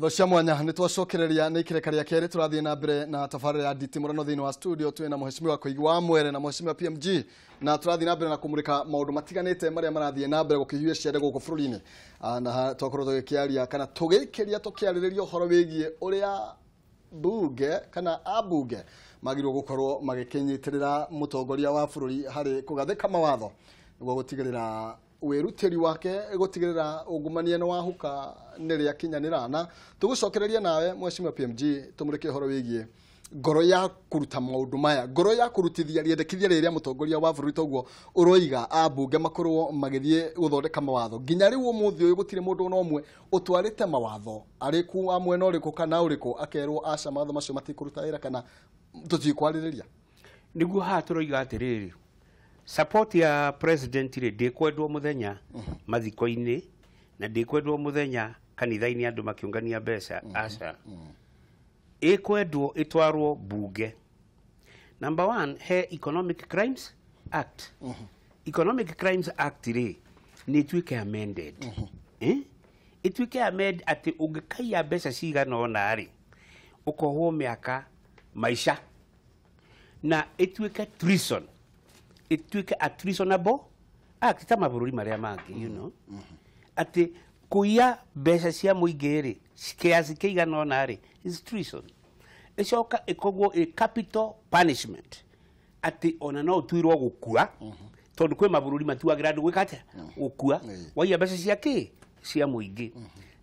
Tho cia mwanya nĩ twacokereria nĩ ikireka rĩa kerĩ, tũrathiĩ na mbere na tabarĩra ya nditimũrano. Thĩinĩ wa studio twĩ na mheshimiwa Koigi wa Mwere na mheshimiwa PMG, na tũrathiĩ na mbere na kũmũrĩka maũndũ matiganĩte marĩa marathiĩ na mbere gũkĩhiũria ciande gũkũ bũrũri-inĩ. Na twakorwo tũgĩkĩaria kana tũgĩikĩria tũkĩarĩrĩria ũhoro wĩgiĩ ũrĩa bunge kana ambunge magĩrĩirwo gũkorwo magĩkĩnyitĩrĩra mũtongoria wa bũrũri harĩ kũgathĩka mawatho nĩguo gũtigĩrĩra wĩrutĩri wake gũtigĩrĩra ungumania nĩ wahuka nĩ rĩakinyanĩra. Na tũgũcokereria nawe, mheshimiwa PMG, tũmũrĩke ũhoro wĩgiĩ ngoro ya kũruta maũndũ maya, ngoro ya kũrutithia rĩendekithia rĩrĩa mũtongoria wa bũrũri toguo ũroiga ambunge makorwo magĩthiĩ gũthondeka mawatho. Nginya rĩu ũmũthĩ ũyũ gũtirĩ mũndũ ona ũmwe ũtwarĩte mawatho arĩ ku a mwena ũrĩkũ kana ũrĩkũ akerwo aca, mawatho macio matikũruta wĩra kana tũtikwarĩrĩria. Nĩguo haha tũroiga atĩrĩrĩ, support ya president rĩ, ndĩkwendwo mũthenya mathiko-inĩ na ndĩkwendwo mũthenya kanitha-inĩ andũ makĩũngania mbeca, aca. Ĩkwendwo ĩtwarwo bunge. Number one, he Economic Crimes Act. Economic Crimes Act rĩ, nĩ ĩtuĩke amended, eh? Ĩtuĩke amend atĩ ũngĩkaiya mbeca cigana ũna rĩ, ũkohwo mĩaka maica, na ĩtuĩke treason, ĩtuĩke a treasonable act ta mabũrũri marĩa mangĩ, atĩ kũiya mbeca cia mũingĩ rĩ, kiasi kĩigana ũna rĩ, is treason. Ĩcoka ĩkorwo ĩ capital punishment, atĩ ona no ũtuirwo gũkua, tondũ kwĩ mabũrũri matuagĩra andũ gwĩka atĩa? Gũkua waiya mbeca cia kĩ? Cia mũingĩ.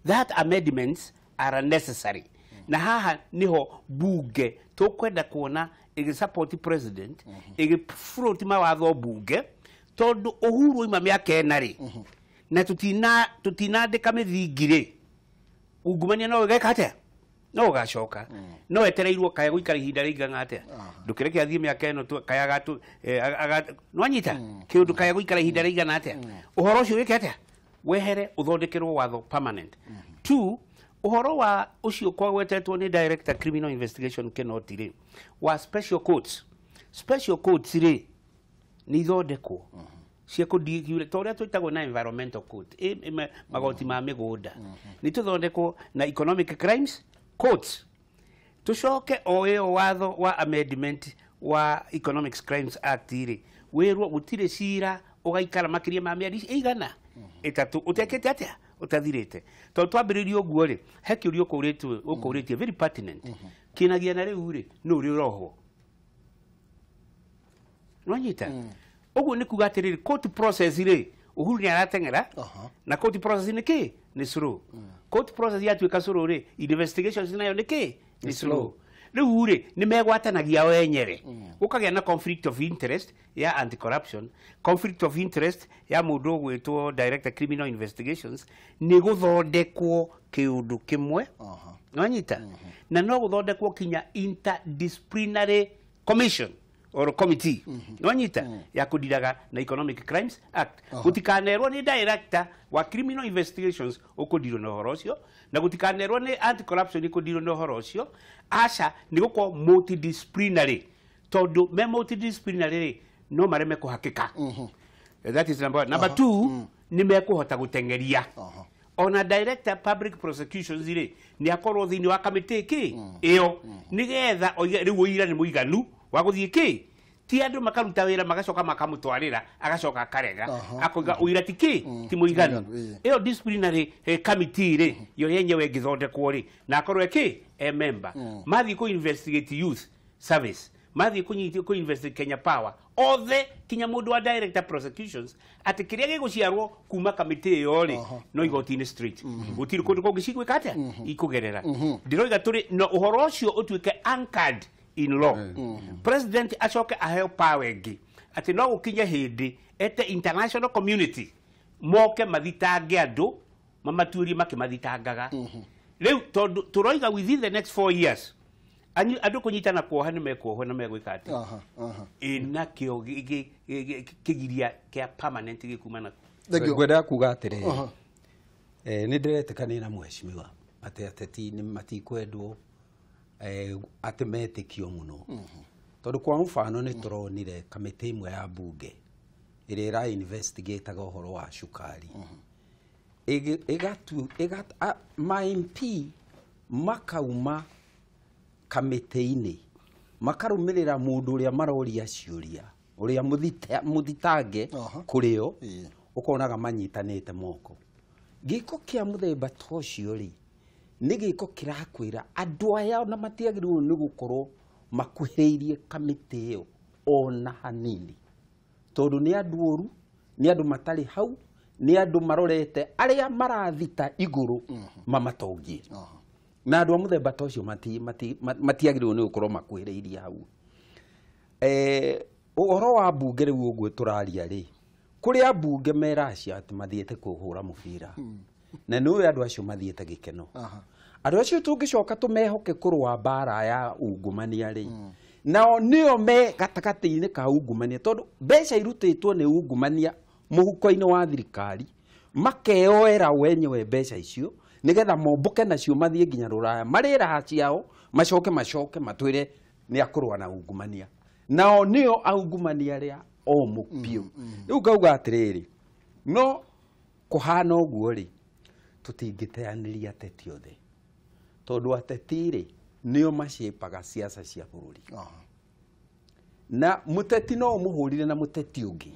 That amendments are necessary, na haha niho bunge tũkwenda kuona ĩgĩsupport president, ĩgĩfloat mawatho bunge, tondũ Uhuru oima mĩaka 4 rĩ, na tũtinandĩka mĩthingi rĩ, ungumania no ĩgeka atĩa? No ũgacoka. No etereirwo kaya gũikara ihinda rĩigana atĩa? Ndũkĩreke athiĩ mĩaka ĩno kaya nĩwanyita kĩũndũ, kaya gũikara ihinda rĩigana atĩa? Ũhoro ũcio wĩke atĩa? Wehere, ũthondekerwo watho permanent. Two, ũhoro wa ũcio kwagwetetwo nĩ director criminal investigation Kinoti rĩ, wa special courts. Special courts rĩ, nĩ ithondekwo cia kũndigiure ta ũrĩa twĩtagwo na environmental court, magoti ma mĩgũnda, nĩ tũthondekwo na economic crimes courts. Tũcoke o ĩyo watho wa amendment wa Economic Crimes Act rĩ, wĩrwo gũtirĩ cira ũgaikara makĩria ma mĩeri ĩigana 3 ũtekĩte atĩa? Ũtathirĩte. Tondũ twambĩrĩria ũguo rĩ, he kĩũria ũkũrĩtie very pertinent kĩnagia na rĩu rĩ, nũ ũrĩ ũrohwo? Nwanyita ũguo nĩ kuga atĩrĩrĩ, court process rĩ, Uhuru nĩ arateng'era. Na court process nĩ kĩ? Nĩ slow. Court process yatuĩka slow rĩ, investigations nayo nĩ kĩ? Nĩ slow. Rĩu rĩ, nĩ megwatanagia o enyere, gũkagĩa na conflict of interest ya anti corruption, conflict of interest ya mũndũ ũgwĩtwo director criminal investigations. Nĩ gũthondekwo kĩũndũ kĩmwe. Nwanyita na no gũthondekwo kinya interdisciplinary commission or committee, nwanyita, ya kũndiraga na Economic Crimes Act. Gũtikanerwo nĩ director wa criminal investigations ũkũndirwo na ũhoro ũcio, na gũtikanerwo nĩ anti corruption ĩkũndirwo na ũhoro ũcio, aca. Nĩ gũkorwo multidisciplinary, tondũ me multidisciplinary rĩ, no mareme kũhakĩka. That is number one. Number two, nĩ mekũhota gũteng'eria ona director public prosecutions rĩ, nĩ akorwo thĩinĩ wa kamĩtĩ kĩ ĩyo, nĩgetha oige rĩu ũira nĩ mũiganu wa gũthiĩ kĩ. Ti andũ makaruta wĩra, magacoka makamũtwarĩra, agacoka akarega, akoiga ũira ti kĩ? Ti mũiganu. Mũiganu, ĩĩ. Ĩyo disciplinary committee rĩ, yo yenyewe ĩngĩthondekwo rĩ, na akorwo ĩkĩ e member, mathiĩ kũ investigate youth service, mathiĩ kũnyitio kũ investigate Kenya Power, othe kinya mũndũ wa director prosecutions, atĩ kĩrĩa gĩgũciarwo kuma kamĩtĩ ĩyo rĩ, no igoti-inĩ straight, gũtirĩ kũndũ kũngĩ cigwĩka atĩa ikũgerera. Ndĩroiga tũrĩ na ũhoro ũcio ũtuĩke anchored in law. President acoke aheo power ĩngĩ atĩ no gũkinye hĩndĩ ete international community moke mathitange andũ, mamatuĩrie makĩmathitangaga rĩu, tondũ tũroiga within the next 4 years andũ kũnyitana kuoha nĩ mekuohwo na megwĩka atĩa? Aha, aha. Ĩ nakĩo kĩgiria kĩa permanent gĩkuma nakuo. Thank you. Ngwendaga kuga atĩrĩrĩ, nĩ ndĩretĩkania na mheshimiwa atĩ ateti nĩ matikwendwo atĩ metĩkio mũno, tondũ kwa mũbano nĩ tũronire kamĩtĩ ĩmwe ya bunge ĩrĩa ĩra investigataga ũhoro wa cukari. Ma MP Makauma kamĩtĩ-inĩ makarũmĩrĩra mũndũ ũrĩa maroria ciũria ũrĩa mũthitange kũrĩo ũkonaga manyitanĩte moko. Gĩko kĩa mũthemba ta ũcio rĩ nĩ gĩko kĩrakwĩra andũ aya ona matiagĩrĩirwo nĩ gũkorwo makuhĩrĩirie kamĩtĩ ĩyo ona hanini, tondũ nĩ andũ oru, nĩ andũ matarĩ hau, nĩ andũ marorete arĩa marathita igũrũ mamatongie. Na andũ a mũthemba ta ũcio matiagĩrĩirwo nĩ gũkorwo makuhĩrĩirie hau. Ũhoro wa mbunge rĩu ũguo tũraria rĩ, kũrĩ ambunge meracia atĩ mathiĩte kũhũra mũbira. Na nĩ ũĩ andũ acio mathiĩte gĩkeno. Andũ acio tũngĩcoka tũmehoke kũrũa mbara ya ungumania rĩ, nao nĩo me gatagatĩ-inĩ ka ungumania, tondũ mbeca irutĩtwo nĩ ungumania mũhuko-inĩ wa thirikari, makeoera wenyewe mbeca icio nĩgetha mombũke nacio mathiĩ nginya rũraya marĩe raha ciao, macoke matwĩre nĩ akũrũa na ungumania. Nao nĩo aungumania arĩa omũ biũ. Rĩu ngauga atĩrĩrĩ, no kũhana ũguo rĩ, tũtingĩteanĩria ateti othe, tondũ ateti rĩ nĩo maciĩpaga siasa cia bũrũri. Na mũteti no ũmũhũrire na mũteti ũngĩ,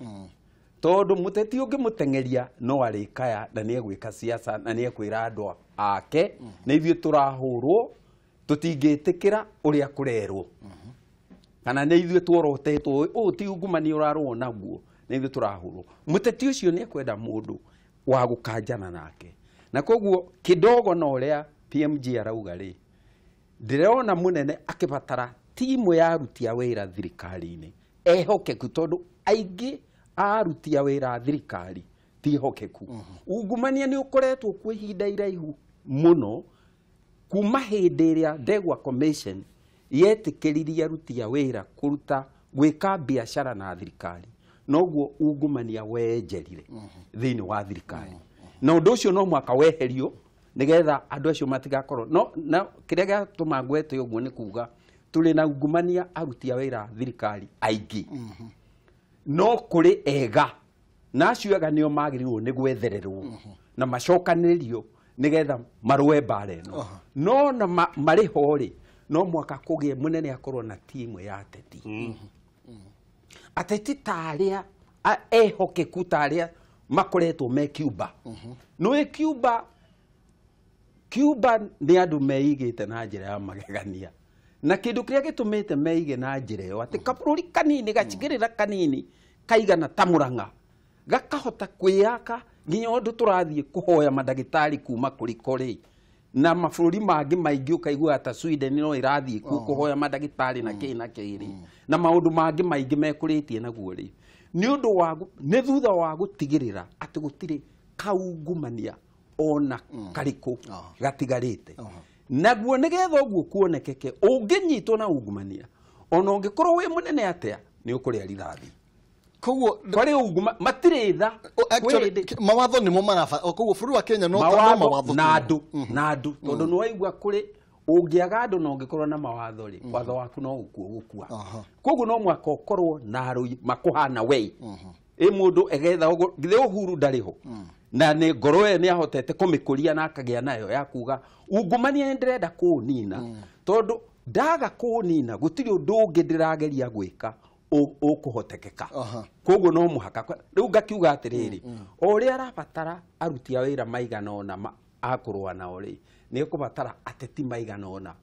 tondũ mũteti ũngĩ mũteng'eria no arĩkaya na nĩ egwĩka siasa na nĩ ekwĩra andũ ake nĩ ithuĩ tũrahũrwo, tũtingĩtĩkĩra ũrĩa kũrerwo, kana nĩ ithuĩ tuorotetwo, ũũ ti ungumania ũrarũo naguo, nĩ ithuĩ tũrahũrwo. Mũteti ũcio nĩ ekwenda mũndũ wa gũkanjana nake. Na koguo kidogo na ũrĩa PMG arauga rĩ, ndĩrona mũnene akĩbatara timu ya aruti a wĩra thirikari-inĩ ehokeku, tondũ aingĩ a aruti a wĩra a thirikari ti ehokeku. Ungumania nĩ ũkoretwo kwa ihinda iraihu mũno, kuma hĩndĩ ĩrĩa Ndegwa Commission yetĩkĩririe aruti a wĩra kũruta gwĩka biacara na thirikari, noguo ungumania wenjerire thĩinĩ wa thirikari. Na ũndũ ũcio no mwaka weherio nĩgetha andũ acio matigakorwo no na kĩrĩa gĩatũma ngwete ũguo nĩ kuga tũrĩ na ungumania aruti a wĩra thirikari aingĩ, no kũrĩ ega, na acio ega nĩo magĩrĩirwo nĩ gwethererwo na macokanĩrĩrio nĩgetha marũe mbara ĩno. No na marĩ ho rĩ, no mwaka kũgĩe mũnene akorwo na timu ya ateti. Ateti ta arĩa ehokeku, ta arĩa makoretwo me Cuba. Nĩũĩ Cuba nĩ andũ meigĩte na njĩra ya magegania. Na kĩndũ kĩrĩa gĩtũmĩte meige na njĩra ĩyo atĩ kabũrũri kanini, gacigĩrĩra kanini kaigana ta Mũrang'a gakahota kwĩyaka nginya ũndũ tũrathiĩ kũhoya mandagĩtarĩ kuma kũrĩ rĩ, na mabũrũri mangĩ maingĩ ũkaigua ta Sweden no ĩrathiĩ kuo kũhoya mandagĩtarĩ na kĩ na kĩ rĩ, na maũndũ mangĩ maingĩ mekũrĩtie naguo rĩ, nĩ ũndũ wa nĩ thutha wa gũtigĩrĩra atĩ gũtirĩ kaungumania ona karĩkũ gatigarĩte. Naguo nĩgetha ũguo kuonekeke, ũngĩnyitwo na ungumania ona ũngĩkorwo wĩ mũnene atĩa nĩ ũkũrĩa rithathi. Koguo kwarĩ unguma matirĩ tha. Actually mawatho nĩmo maraba, koguo bũrũri wa Kenya no mawatho na andũ na andũ, tondũ nĩ waigua kũrĩ ũngĩaga andũ na ũngĩkorwo na mawatho rĩ, watho waku no gũkua. Koguo no mwaka ũkorwo na arũi makũhana we ĩ mũndũ egetha ũguo, githĩ Uhuru ndarĩ ho, na nĩ ngoro ĩyo nĩ ahotete kũmĩkũria na akagĩa nayo ya kuga ungumania nĩ ndĩrenda kũũnina, tondũ ndaga kũũnina gũtirĩ ũndũ ũngĩ ndĩrageria gwĩka ũkũhotekeka. Koguo no mũhaka rĩu ngakiuga atĩrĩrĩ, o ũrĩa arabatara aruti a wĩra maigana ũna a kũrũa nao rĩ, nĩ ekũbatara ateti maigana ũna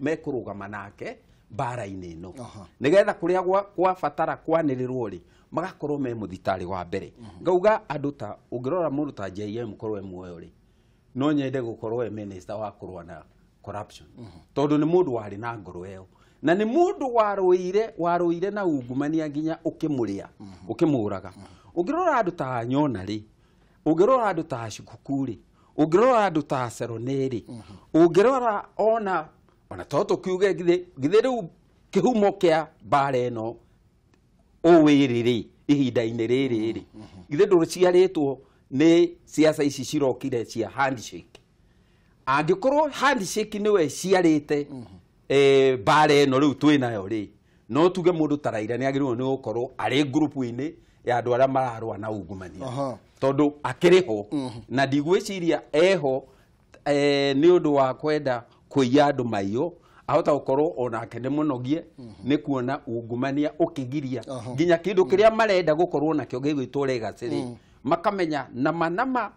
mekũrũgama nake mbara-inĩ ĩno, nĩgetha kũrĩa kwabatara kwanĩrĩrwo rĩ, magakorwo me mũthitarĩ wa mbere. Ngauga andũ ta ũngĩrora mũndũ ta JM korwo e muoyo rĩ, no nyende gũkorwo e minister wa kũrũa na corruption, tondũ nĩ mũndũ warĩ na ngoro ĩyo, na nĩ mũndũ warũire na ungumania nginya ũkĩmũrĩa ũkĩmũraga. Ũngĩrora andũ ta Anyona rĩ, ũngĩrora andũ ta Shikuku rĩ, ũngĩrora andũ ta Serone rĩ, ũngĩrora ona to tũkiuge githĩ rĩu kĩhumo kĩa mbara ĩno ũwĩrĩ rĩ, ihinda-inĩ rĩrĩ rĩ, githĩ ndũciarĩtwo nĩ siasa ici cirokire cia handshake. Angĩkorwo handshake nĩwe ciarĩte mbara ĩno rĩu twĩ nayo rĩ, no tuge mũndũ ta Raila nĩ agĩrĩirwo nĩ gũkorwo arĩ ngurubu-inĩ ya andũ arĩa mararũa na ungumania, tondũ akĩrĩ ho, na ndigwĩciria eho Nĩ ũndũ wa kwenda kũiya andũ maiyo, ahota gũkorwo onake nĩ mũnogie nĩ kuona ungumania ũkĩgiria nginya kĩndũ kĩrĩa marenda gũkorwo nakĩo gĩgwĩtwo legacy rĩ, makamenya nama nama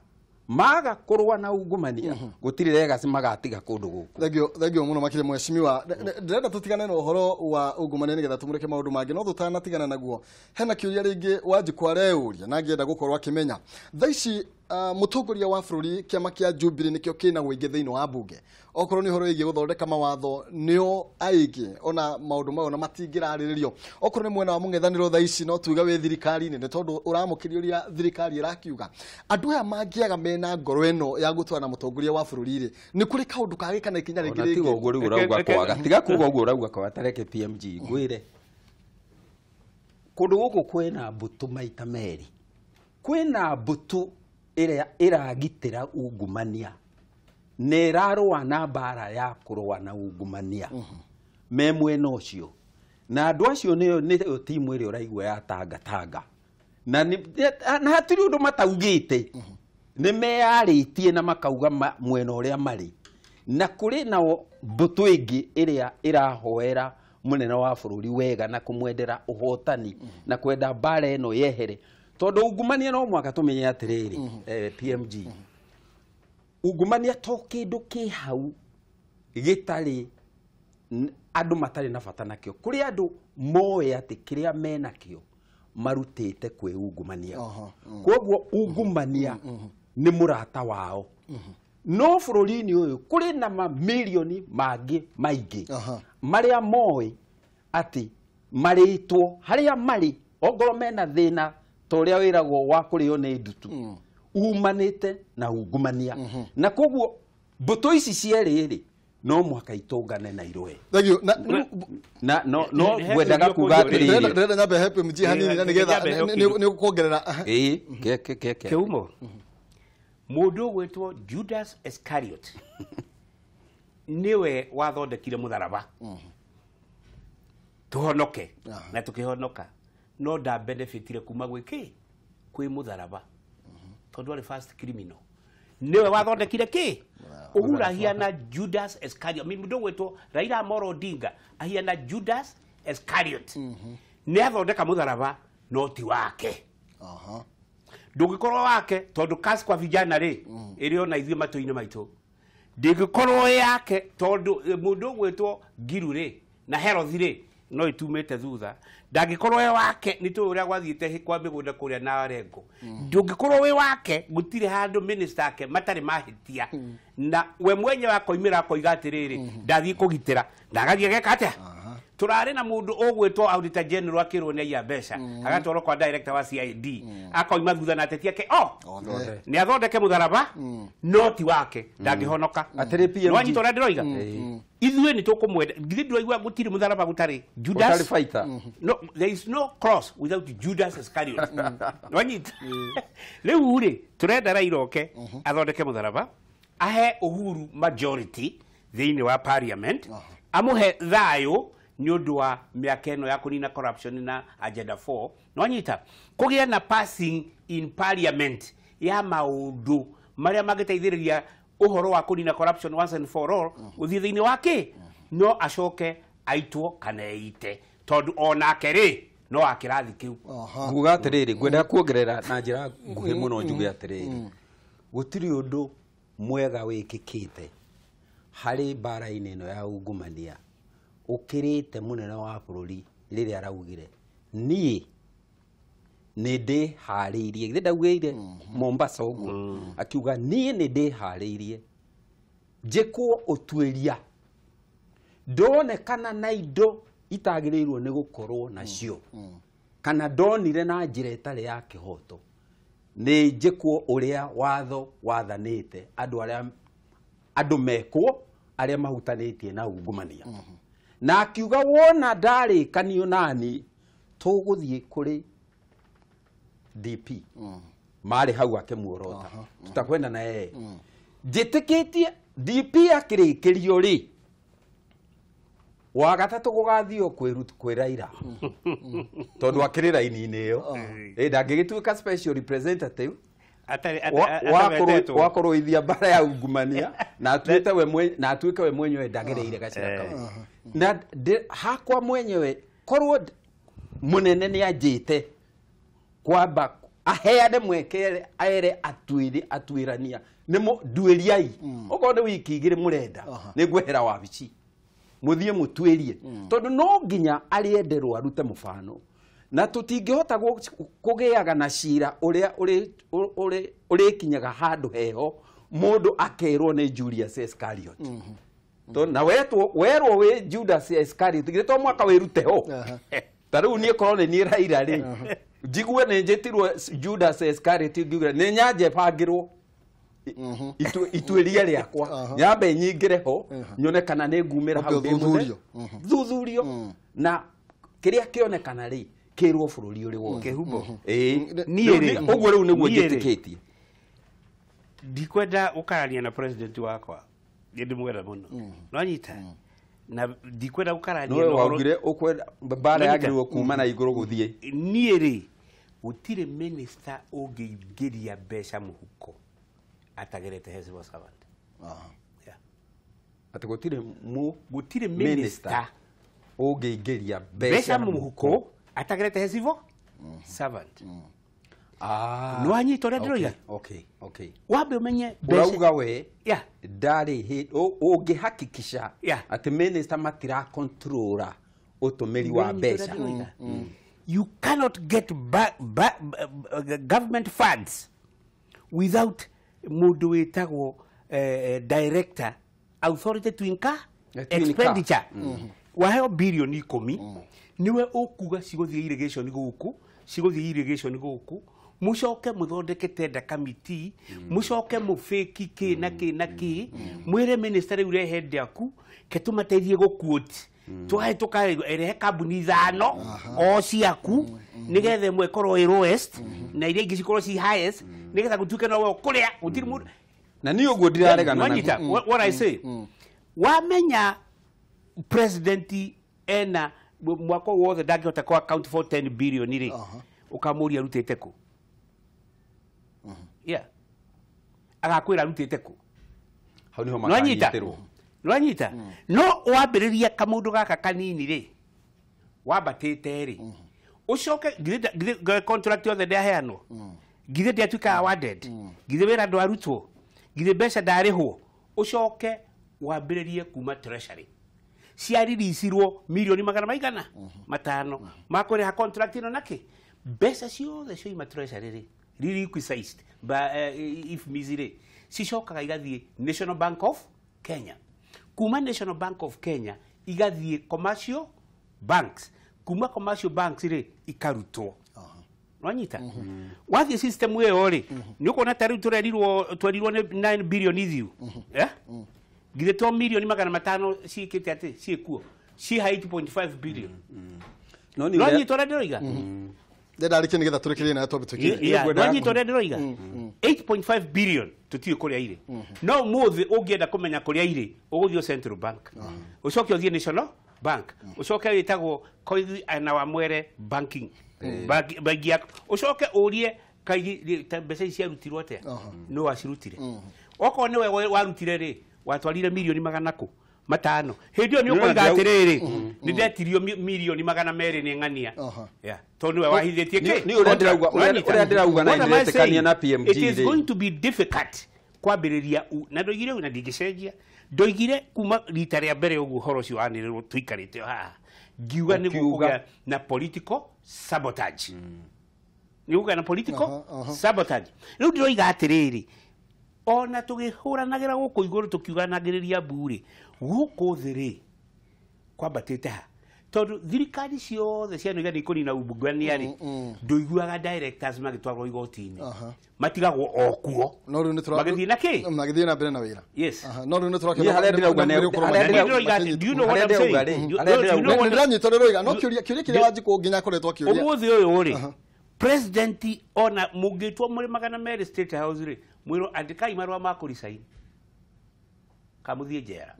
maga kũrũa na ungumania gũtirĩ legacy magatiga kũndũ gũkũ. Thengio, thengio muno makĩria mheshimiwa. Ndĩrenda tũtigane na ũhoro wa ungumania nĩgetha tũmũrĩke maũndũ mangĩ, no tũtanatigana naguo hena kĩũria rĩngĩ Wanjikũ areyũria na angĩenda gũkorwo akĩmenya thaa ici. Mũtongoria wa bũrũri, kĩama kĩa Jubilee nĩkĩo kĩna ũingĩ thĩinĩ wa mbunge, okorwo nĩ ũhoro wĩgiĩ gũthondeka mawatho nĩo aingĩ, ona maũndũ mayo na matingĩrarĩrĩrio. Okorwo nĩ mwena wa mũng'ethanĩro thaa ici no tuge wĩ thirikari-inĩ nĩ tondũ ũramũkĩria ũrĩa thirikari ĩrakiuga. Andũ aya mangĩaga mena ngoro ĩno ya gũtwarana mũtongoria wa bũrũri rĩ, nĩ kũrĩ kaũndũ kangĩ kana ikinya rĩngĩ Ona tiga rĩngĩ? ũguo rĩu ũrauga kwaga, tiga kuga ũguo ũrauga kwaga. Tareke PMG ngwĩre, kũndũ gũkũ kwĩna mbũtũ maita merĩ. Kwĩna mbũtũ ĩrĩa ĩragitĩra ungumania na ĩrarũa na mbara ya kũrũa na ungumania me mwena ũcio, na andũ acio nĩyo timu ĩrĩa ũraigua ya tangatanga na na hatirĩ ũndũ mataugĩte, nĩ meyarĩtie na makauga mwena ũrĩa marĩ. Na kũrĩ nao mbũtũ ĩngĩ ĩrĩa ĩrahoera mũnene wa bũrũri wega na kũmwendera ũhotani na kwenda mbara ĩno yehere, tondũ ungumania no mwaka tũmenye atĩrĩrĩ, PMG, ungumania to kĩndũ kĩ hau gĩtarĩ andũ matarĩ na bata nakĩo. Kũrĩ andũ moĩ atĩ kĩrĩa menakĩo marutĩte kwĩ ungumania. Koguo ungumania nĩ mũrata wao. No bũrũri-inĩ ũyũ kũrĩ na mamirioni mangĩ maingĩ marĩa moĩ atĩ marĩtwo harĩa marĩ, ongorwo mena thĩna ta ũrĩa wĩragwo wa kũrĩo nĩ ndutu umanĩte na ungumania. Na koguo mbũtũ ici cierĩ rĩ, no mũhaka itũngane na irũe. Thengio na Na no He ngwendaga kĩũria kuga kũnjũria. atĩrĩrĩ. Ndĩrenda nyambe he PMG hanini na nĩgetha Nyambe heo kĩndũ. nĩ ũkuongerera. Ĩĩ, ke ke ke ke Kĩumo mũndũ ũgwĩtwo Judas Iscariot nĩwe wathondekire mũtharaba tũhonoke na tũkĩhonoka, no nda benefitire kuma gwĩ kĩ kwĩ mũtharaba tondũ arĩ first criminal. Nĩwe wathondekire kĩ Uhuru ahiana Judas Iscariot. Mũndũ ũgwĩtwo Raila Amolo Odinga ahiana Judas Iscariot, nĩ athondeka mũtharaba no ti wake. Ndũngĩkorwo wake tondũ kasi kwa vijana rĩ ĩrĩ ona ithuĩ matũ-inĩ maitũ, ndĩngĩkorwo ĩ yake tondũ mũndũ ũgwĩtwo Ngiru rĩ na Herothi rĩ no itumĩte thutha. Ndangĩkorwo ĩ wake nĩ tũĩ ũrĩa gwathiĩte kwa mĩgũnda kũrĩa na Rengo. Ndũngĩkorwo wĩ wake, gũtirĩ handũ minister ake matarĩ mahĩtia na we mwenyewe akoimĩra akoiga atĩrĩrĩ, ndathiĩ kũgitĩra na agathiĩ ageka atĩa. Turarĩ na mũndũ ũgwĩtwo auditor general akĩrwo nĩ aiya mbeca, agatwarwo kwa director wa CID, akoima thutha na ateti ake o Othe. nĩ athondeke mũtharaba no ti wake, ndangĩhonoka. Atĩrĩ, PMG. Nĩwanyita ũrĩa ndĩroiga? Ithuĩ nĩ tũkũmwenda. Githĩ ndũraigua gũtirĩ mũtharaba gũtarĩ Judas? Ũtarĩ fighter. No, there is no cross without Judas Iscariot. Nĩwanyita? Rĩu rĩ, tũrenda Raila oke athondeke mũtharaba, ahe Uhuru majority thĩinĩ wa parliament, amũhe thayũ nĩ ũndũ wa mĩaka ĩno ya kũnina corruption na agenda 4. Nĩwanyita? Kũgĩe na passing in parliament ya maũndũ marĩa mangĩteithĩrĩria ũhoro wa kũnina corruption once and for all gũthiĩ thĩinĩ wa kĩ, no acoke aitwo kana eite tondũ onake rĩ no wa kĩrathi kĩu. Nguga atĩrĩrĩ, ngwendaga kuongerera na njĩra nguhĩ mũno, njuge atĩrĩrĩ, gũtirĩ ũndũ mwega wĩkĩkĩte harĩ mbara-inĩ ĩno ya ungumania ũkĩrĩte mũnene wa bũrũri rĩrĩa araugire niĩ nĩ ndĩharĩirie. Githĩ ndaugĩire Mombasa ũguo, akiuga niĩ nĩ ndĩharĩirie njĩkwo ũtuĩria ndonekana na indo itagĩrĩirwo nĩ gũkorwo nacio kana ndonire na njĩra ĩtarĩ ya kĩhoto, nĩ njĩkwo ũrĩa watho wathanĩte andũ arĩa andũ mekwo arĩa mahutanĩtie na ungumania. Na akiuga wona ndarĩkanio nani tũgũthiĩ kũrĩ DP marĩ hau akĩmuorota tutakwenda na yeye. Njĩtĩkĩtie DP akĩrĩkĩrio rĩ, wa gatatũ gũgathio kwĩ Raila tondũ akĩrĩ raini-inĩ ĩyo. Ĩ ndangĩgĩtuĩka special representative Wa kũrũithia mbara ya ungumania na atuĩte we na atuĩke we mwenyewe ndagereire gacĩra kau na hakwa mwenyewe korwo mũnene nĩ anjĩte kwamba aheane mweke ere atuĩri atuĩrania nĩ nduĩriai okorwo nĩ wiki 2 mũrenda nĩ ngwehera wabici mũthiĩ mũtuĩrie tondũ no nginya arĩenderwo arute mũbano na tũtingĩhota kũgĩaga na cira ũrĩa ũrĩkinyaga handũ heho mũndũ akerwo nĩ Julius Iscariot. To na wetwo werwo wĩ Judas Iscariot githĩ to mwaka wĩrute ho. Ta rĩu niĩ korwo nĩ niĩ Raila rĩ, njigue nĩ njĩtirwo Judas Iscariot, ngiuge nĩ nyanje bangĩrwo ituĩria rĩakwa, nyambe nyingĩre ho nyone kana nĩ ngumĩra hau Wambe ndĩ mũthe. ũthuthurio. Thuthurio na kĩrĩa kĩonekana rĩ kĩrwo bũrũri ũrĩ wothe. Kĩhumo. Ĩĩ. Niĩ rĩ- Ũguo rĩu nĩguo niĩ rĩ- njĩtĩkĩtie. Ndikwenda gũkarania na president wakwa, nĩ ndĩmwenda mũno, nonyita na ndikwenda gũkarania Nĩwe na ũhoro- waugire ũkwenda mbara Nonyita. yagĩrĩirwo kuma na igũrũ gũthiĩ. Niĩ rĩ, gũtirĩ minister ũngĩingĩria mbeca mũhuko atagerete he civil servant. Yeah. Atĩ gũtirĩ mu Gũtirĩ minister minister ũngĩingĩria mbeca mũhuko atagerete he civil servant. Ah. Nĩwanyita ũrĩa ndĩroiga? Okay. Wambe ũmenye mbeca Ũrauga we ndarĩ ũngĩhakikisha atĩ minister matirakontrora ũtũmĩri wa mbeca. You cannot get government funds without mũndũ wĩtagwo director authority to incur To incur. expenditure. Waheo 10 bilioni, niwe ũkuga cigũthiĩ irrigation gũkũ, cigũthiĩ irrigation gũkũ, mũcoke mũthondeke tender committee, mũcoke mũbĩki kĩ na kĩ na kĩ, mwĩre minister rĩu rehe ndaku ke tũmateithie gũquote, tũkahe tũkarehe kambuni ithano o ciaku nĩgetha ĩmwe ĩkorwo ĩ lowest na iria ingĩ cikorwo ci highest, nĩgetha gũtuĩke nowe ũkũrĩa, gũtirĩ mũndũ. Na niĩ ũguo ndiraregana Wanyita naguo. what I say, wamenya president ena mwaka ũyũ wothe ndangĩhota kũ account for 10 billion rĩ, ũkamũria arutĩte kũ? Yeah, agakwĩra arutĩte kũ? Hau niho Nwanyita. makanyitĩrwo. Nwanyita, no wambĩrĩria kamũndũ gaka kanini rĩ, wambatĩte rĩ, ũcoke githĩ contract yothe ndĩaheanwo, githĩ ndĩatuĩka awarded, githĩ wĩra ndwarutwo, githĩ mbeca ndarĩhwo, ũcoke wambĩrĩrie kuma treasury ciaririsirwo milioni magana maigana matano makũrĩha contract ĩno nakĩ, mbeca ciothe cioima treasury rĩ, requisite ba IFMIS rĩ, cicokaga igathiĩ National Bank of Kenya, kuma National Bank of Kenya igathiĩ commercial banks, kuma commercial banks rĩ ikarutwo. Nwanyita, wathiĩ system ĩyo rĩ, nĩ ũkuona ta rĩu tũrerirwo twerirwo nĩ 9 billion ithiu, eh, githĩ to milioni 500 ciĩkĩte atĩ ciĩkuo ciha 8.5 billion. No nĩ Nwanyita ũrĩa ndĩroiga? Ndendarĩkie nĩgetha tũrĩkĩrie nayo twambe twĩkĩre. Yeah, ngwenda- nwanyita ũrĩa ndĩroiga? 8.5 billion tũtiũĩ kũrĩa irĩ, no ũmũthĩ ũngĩenda kũmenya kũrĩa irĩ ũgũthiĩ Central Bank, ũcoke ũthiĩ National Bank, ũcoke wĩtagwo Koigi na Wamwere banking bangi yaku, ũcoke ũrie kaigi ta mbeca ici ciarutirwo atĩa, nũ wacirutire? Okorwo nĩwe warutire rĩ, watwarire milioni magana kũ matano, hĩndĩ ĩyo nĩ ũkoiga atĩrĩrĩ, nĩ ndetirio milioni 200 nĩ ng'ania. Yeah, tondũ nĩwe wahithĩtie kĩ. Nĩ ũrĩa ndĩrauga- ũrĩa ndĩrauga na What am I ndĩretĩkania saying? na PMG It is rĩ. going to be difficult kwambĩrĩria na ndoigire ũguo na ndingĩcenjia, ndoigire kuma rita rĩa mbere ũguo ũhoro ũcio wanĩrĩrwo tũikarĩte o haha, ngiuga nĩ Ũkiuga. gũkũgĩa na political sabotage, nĩ gũkũgĩa na political sabotage. Rĩu ndĩroiga atĩrĩrĩ, ona tũgĩhũranagĩra gũkũ igũrũ tũkiuganagĩrĩria mbu rĩ, gũkũ thĩ rĩ kwambatĩte ha, tondũ thirikari ciothe cianoiga nĩ ikũnina ungumania rĩ, ndũiguaga directors magĩtwarwo igoti-inĩ, matigagwo o kuo No rĩu nĩ tũra magĩthiĩ na kĩ? Magĩthiĩ na mbere na wĩra. Yes. No rĩu nĩ tũrakĩona Niĩ harĩa ndĩrauga nĩ- nĩ ũkorwo harĩa Na ndĩrauga- ndĩroiga atĩ, do you know what harĩa I'm saying? ndĩrauga rĩ, Do- harĩa do you ndĩrauga- know what- Nĩ ndĩranyita ũrĩa ũroiga, no kĩũria kĩrĩa Wanjikũ nginya akoretwo akĩũria. Ũmũthĩ ũyũ rĩ, president ona mũngĩtwo mũrĩ 200 State House rĩ, mwĩrwo andĩkai marũa ma kũresign kamũthiĩ njera,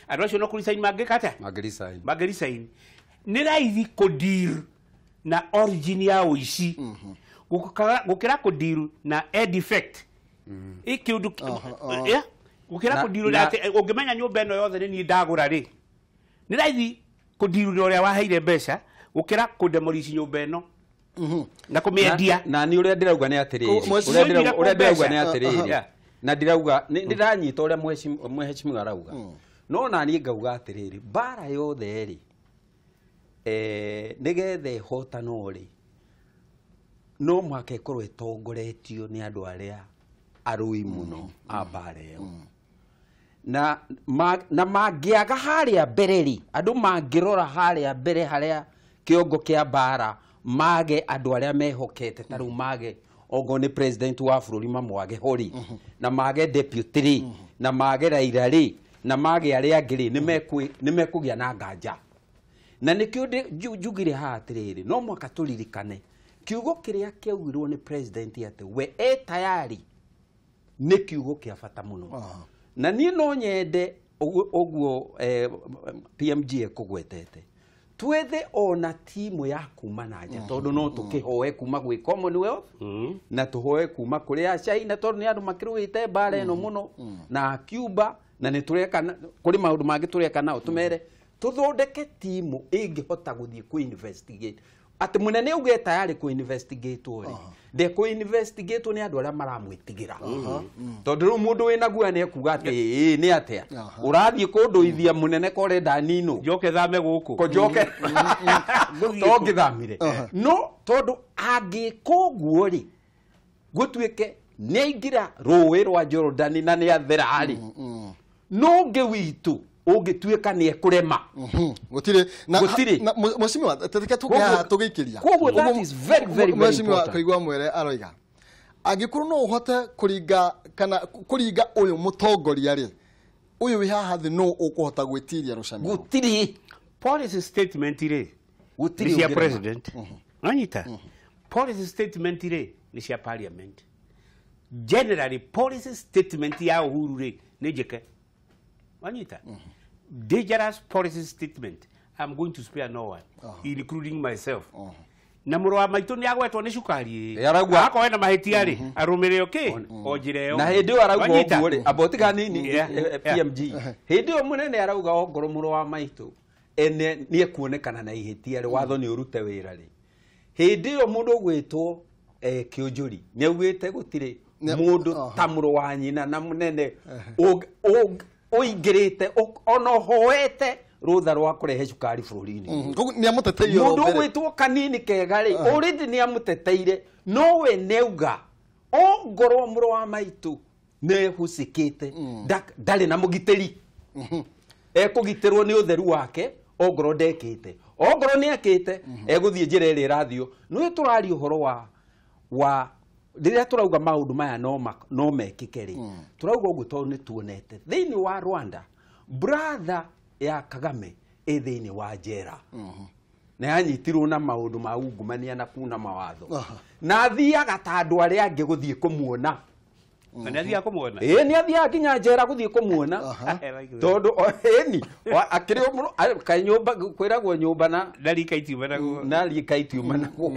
andũ acio no kũresign mangĩka atĩa? Mangĩresign. Mangĩresign. Nĩ raithi kũdeal na origin ya ũici. Gũkĩra kũndiru na end effect. Ĩ kĩũndũ yeah? Gũkĩra kũndiru na atĩ ũngĩmenya nyũmba ĩno yothe nĩ niĩ ndagũra rĩ, nĩ raithi kũndiru na ũrĩa waheire mbeca gũkĩra kũndemolish nyũmba ĩno na kũmĩendia. Na nĩ ũrĩa ndĩrauga nĩ atĩrĩrĩ, ũrĩa ndĩrauga nĩ atĩrĩrĩ, na ndĩrauga ndĩranyita ũrĩa mheshimiwa arauga, no na niĩ ngauga atĩrĩrĩ, mbara yothe rĩ, nĩgetha ĩhotanwo rĩ, no mũhaka ĩkorwo ĩtongoretio nĩ andũ arĩa arũi mũno a mbara ĩyo. Na mangĩaga harĩa mbere rĩ, andũ mangĩrora harĩa mbere harĩa kĩongo kĩa mbara, mage andũ arĩa mehokete, ta rĩu mage okorwo nĩ president wa bũrũri mamwage ho rĩ, na mage deputy rĩ, na mage Raila rĩ, na mage arĩa angĩ rĩ, nĩ mekũgĩa na nganja. Na nĩkĩo njugire haha atĩrĩrĩ, no mũhaka tũririkane kiugo kĩrĩa kĩaugirwo nĩ president atĩ we e tayari nĩ kiugo kĩa bata mũno. Na niĩ no nyende ũguo PMG ekũgwetete, twethe ona timu ya kuma na nja, tondũ no tũkĩhoe kuma gwĩ Commonwealth, na tũhoe kuma kũrĩ a China, tondũ nĩ andũ makĩrũĩte mbara ĩno mũno, na Cuba, na nĩ tũreka kũrĩ maũndũ mangĩ tũreka nao, tũmere tũthondeke timu ĩngĩhota gũthiĩ kũ investigate. Atĩ mũnene auge tayari kũ investigate rĩ, ndekũ investigate nĩ andũ arĩa maramwĩtigĩra, tondũ rĩu mũndũ wĩna guoya nĩ ekuga atĩ ĩĩ nĩ atĩa ũrathiĩ kũndũithia mũnene ko ũrenda ninũ njoke thame gũkũ, ko njoke to ngĩthamire. No tondũ angĩka ũguo rĩ, gũtuĩke nĩ aingĩra rũĩ rwa Jorodani na nĩ athera rĩ, no ũngĩ witũ ũngĩtuĩka nĩ ekũrema. Gũtirĩ na mheshimiwa, tũreke tũgĩikĩria. Koguo that is very, very, very mheshimiwa important. Koigua Mwere aroiga angĩkorwo no ũhote kũringa kana kũringa ũyũ mũtongoria rĩ, ũyũ wĩ haha thĩ no ũkũhota gwĩtiria rũcanio. Gũtirĩ policy statement rĩ, gũtirĩ nĩ cia president. Wanyita? Policy statement rĩ nĩ cia parliament. Generally policy statement ya Uhuru rĩ nĩ njĩke. Wanyita? Dangerous policy statement. I'm going to spare no one, including myself. Na mũrũ wa maitũ nĩ agwetwo nĩ cukari. Akorwo ena mahĩtia rĩ, arũmĩrĩre okay? O njĩra ĩyo. Na hĩndĩ ĩyo arauga ũguo rĩ, amba ũtiga nini PMG. Hĩndĩ ĩyo mũnene arauga ongorwo mũrũ wa maitũ ene nĩ ekuonekana na ihĩtia rĩ, watho nĩ ũrute wĩra rĩ. Hĩndĩ ĩyo mũndũ ũgwĩtwo Kĩũnjũri nĩ augĩte gũtirĩ mũndũ ta mũrũ wa nyina na mũnene ũingĩrĩte ona ũhoete rũtha rwa kũrehe cukari bũrũri-inĩ. Koguo nĩ amũteteire. Mũndũ ũgwĩtwo Kanini Kega rĩ, already nĩ amũteteire, no we nĩauga ongorwo mũrũ wa maitũ nĩ ehũcĩkĩte, ndarĩ na mũgitĩri, ekũgitĩrwo nĩ ũtheru wake ongorwo ndekĩte, ongorwo nĩ ekĩte egũthiĩ njĩra ĩrĩa ĩrathio. Nĩ tũraria ũhoro wa rĩrĩa tũrauga maũndũ maya no mekĩke rĩ, tũrauga ũguo tondũ nĩ tuonete thĩinĩ wa Rwanda brother ya Kagame ĩ thĩinĩ wa njera, na yanyitirwo na maũndũ ma ungumania na kuna mawatho, na athiaga ta andũ arĩa angĩ gũthiĩ kũmuona. Na nĩ athiaga kũmuona? Ĩĩ, nĩ athiaga nginya njera gũthiĩ kũmuona, tondũ ĩni akĩrĩ kaĩ nyũmba kwĩragwo nyũmba na rika itiumanaguo, na rika itiumanaguo.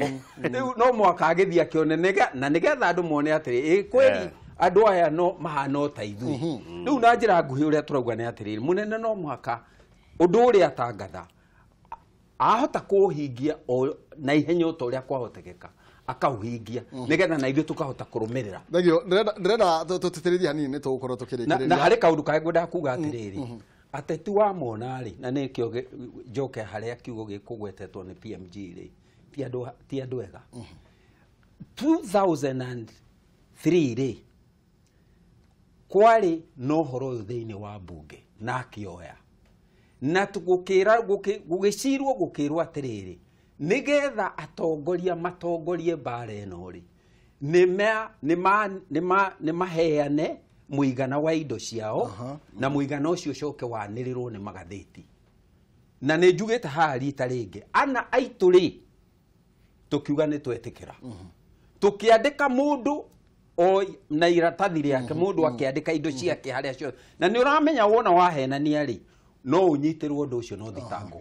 Rĩu no mũhaka agĩthiĩ akĩone, na nĩgetha andũ mone atĩrĩ, ĩ kweli andũ aya no mahana o ta ithuĩ. Rĩu na njĩra nguhĩ ũrĩa tũrauga nĩ atĩrĩrĩ, mũnene no mũhaka ũndũ ũrĩa atangatha ahota kũũhingia na ihenya o ta ũrĩa kwahotekeka, akauhingia nĩgetha na ithuĩ tũkahota kũrũmĩrĩra. Thengio. Ndĩrenda tũtĩtĩrithie hanini nĩ tũgũkorwo tũkĩrĩkĩrĩria. Na harĩ kaũndũ kangĩ ngwendaga kuga atĩrĩrĩ, ateti wamona rĩ, na nĩkĩo njoke harĩa kiugo gĩkũgwetetwo nĩ PMG rĩ, ti andũ ega. 2003 rĩ, kwarĩ na ũhoro ũyũ thĩinĩ wa mbunge na akĩoya, na gũgĩcirwo gũkĩrwo atĩrĩrĩ, nĩgetha atongoria matongorie mbara ĩno rĩ, nĩ maheane mũigana wa indo ciao, na mũigana ũcio ũcoke wanĩrĩrwo nĩ magathĩti. Na nĩ njugĩte haha rita rĩngĩ, ana aitũ rĩ, tũkiuga nĩ twetĩkĩra, tũkĩandĩka mũndũ o na iratathi rĩake, mũndũ akĩandĩka indo ciake harĩa ciothe, na nĩ ũramenya wona wahenania rĩ, no ũnyitĩrwo ũndũ ũcio no thitangwo.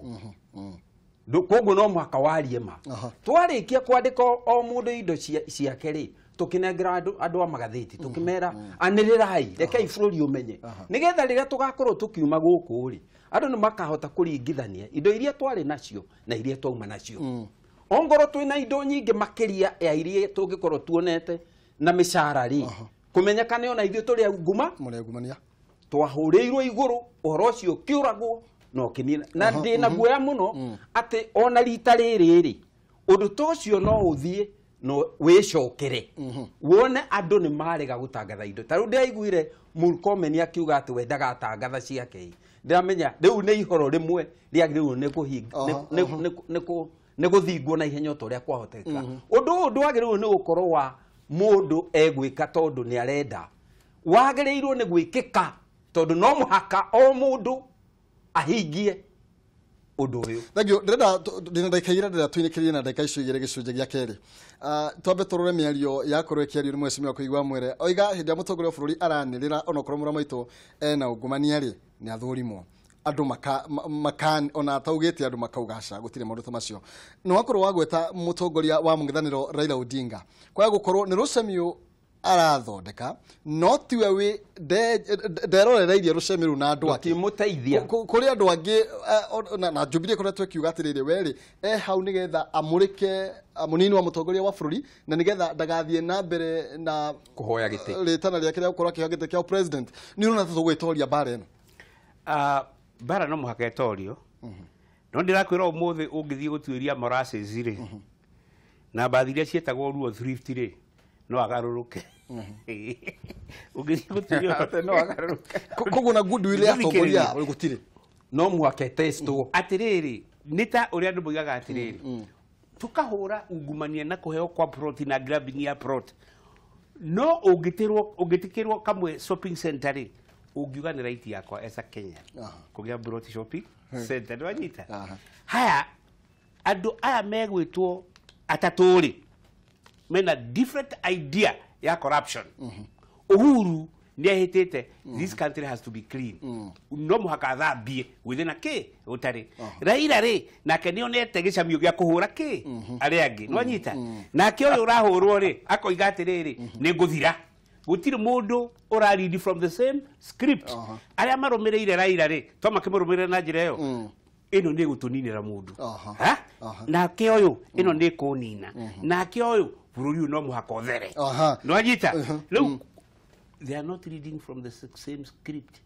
Koguo no mũhaka warie ma. Twarĩkia kwandĩka o mũndũ indo ciake rĩ, tũkĩnengera andũ a magathĩti, tũkĩmera anĩrĩrai, rekei bũrũri ũmenye, nĩgetha rĩrĩa tũgakorwo tũkiuma gũkũ rĩ, andũ nĩ makahota kũringithania indo iria twarĩ nacio na iria twauma nacio. Ongorwo twĩna indo nyingĩ makĩria ya iria tũngĩkorwo tuonete na mĩcara rĩ, kũmenyeka nĩ ona ithuĩ tũrĩ aunguma, mũrĩ twahũrĩirwo igũrũ, ũhoro ũcio ũkĩũragwo na ũkĩnina. Na ndĩna guoya mũno atĩ ona rita rĩrĩ rĩ, ũndũ ta ũcio no ũthiĩ no wĩcokere, wone andũ nĩ marega gũtangatha indo. Ta rĩu ndĩraiguire Murkomen akiuga atĩ we ndagatangatha ciake, ndĩramenya rĩu nĩ ihoro rĩmwe rĩagĩrĩirwo nĩ gũthingwo na ihenya ta ũrĩa kwahoteka. Ũndũ ũyũ ndwagĩrĩirwo nĩ gũkorwo wa mũndũ egwĩka tondũ nĩ arenda, wagĩrĩirwo nĩ gwĩkĩka tondũ no mũhaka o mũndũ ahingie ũndũ ũyũ. Thank you. Ndĩrenda ndĩna ndagĩka igĩrĩ, ndĩrenda tũinĩkĩrie na ndagĩka icio igĩrĩ gĩcunjĩ gĩa kerĩ. Twambe tũrore mĩario yakorwo ĩkĩario nĩ mheshimiwa Kũigua Mwere. Oiga hĩndĩ ĩrĩa mũtongoria wa bũrũri aranĩrĩra onokorwo mũra maitũ ena ungumania rĩ, nĩ athũrimwo. Andũ maka ona ataugĩte andũ makauga aca, gũtirĩ maũndũ ta macio. Nĩ wakorwo wagweta mũtongoria wa mũng'ethanĩro Raila Odinga, kwaga gũkorwo nĩ rũcemio arathondeka, no tiwe wĩ nderorereirie rũcemio rũu na andũ ake. Rũtimũteithia. Kũrĩ andũ angĩ, na Jubilee ĩkoretwo ĩkiuga atĩrĩrĩ, we rĩ, e hau nĩgetha amũrĩke mũnini wa mũtongoria wa bũrũri, na nĩgetha ndagathiĩ na mbere na kũhoya gĩtĩ, rĩtana rĩake rĩa gũkorwo akĩhoya gĩtĩ kĩa president. Nĩ ũrona ta tũgwĩtoria mbara ĩno? Mbara no mũhaka ĩtorio. No ndĩrakwĩra ũmũthĩ ũngĩthiĩ gũtuĩria molasses rĩ, na mbathi iria ciĩtagwo Ruo Thrift rĩ, no agarũrũke. Ũngĩthiĩ gũtuĩria no agarũrũke. Koguo na goodwill ya atongoria gũtirĩ. No mũhaka ĩtestwo. Atĩrĩrĩ, nĩ ta ũrĩa andũ moigaga atĩrĩrĩ, tũkahũra ungumania na kũheo kwa plot na grabbing ya plot. No ũngĩtĩkĩrwo kamwe shopping center rĩ, ũngiuga nĩ right yakwa as a Kenya kũgĩa plot shopping center, nĩ wanyita? Haya, andũ aya megwĩtwo atatũ rĩ, mena different idea ya corruption. Uhuru nĩ ahĩtĩte, this country has to be clean. No mũhaka athambie within a kĩ ũtarĩ. Raila rĩ, nake nĩ onete gĩcamio gĩa kũhũra kĩ arĩa angĩ, nĩ wanyita? Nake ũyũ ũrahũrwo rĩ, akoiga atĩrĩrĩ, nĩ ngũthira. Gũtirĩ mũndũ ũra read from the same script. Arĩa marũmĩrĩire Raila rĩ, to makĩmũrũmĩrĩra na njĩra ĩyo, ĩno nĩ ĩgũtũninĩra mũndũ. Nake ũyũ, ĩno nĩ ĩkũnina. Nake ũyũ, bũrũri ũyũ no mũhaka ũthere. Nĩ wanyita? Rĩu, they are not reading from the same script.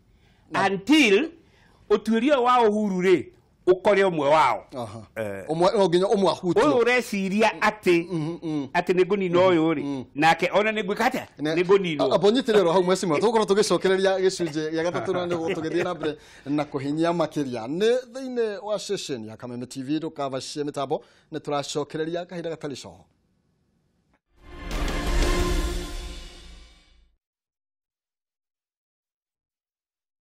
Until ũtuĩria wa Uhuru rĩ, ũkore ũmwe wao. Ũmwe, no nginya ũmwe ahutio. Ũyũ ũreciria atĩ atĩ nĩ ngũnina ũyũ rĩ, nake ona nĩ ngwĩka atĩa? Nĩ ngũninwo. Amba ũnyitĩrĩre hau mheshimiwa, tũgũkorwo tũgĩcokereria gĩcunjĩ gĩa gatatũ na nĩguo tũgĩthiĩ na mbere na kũhinyia makĩria. Nĩ thĩinĩ wa ceceni ya Kameme TV, ndũkavacie mĩtambo, nĩ tũracokereria kahinda gatarĩ coho.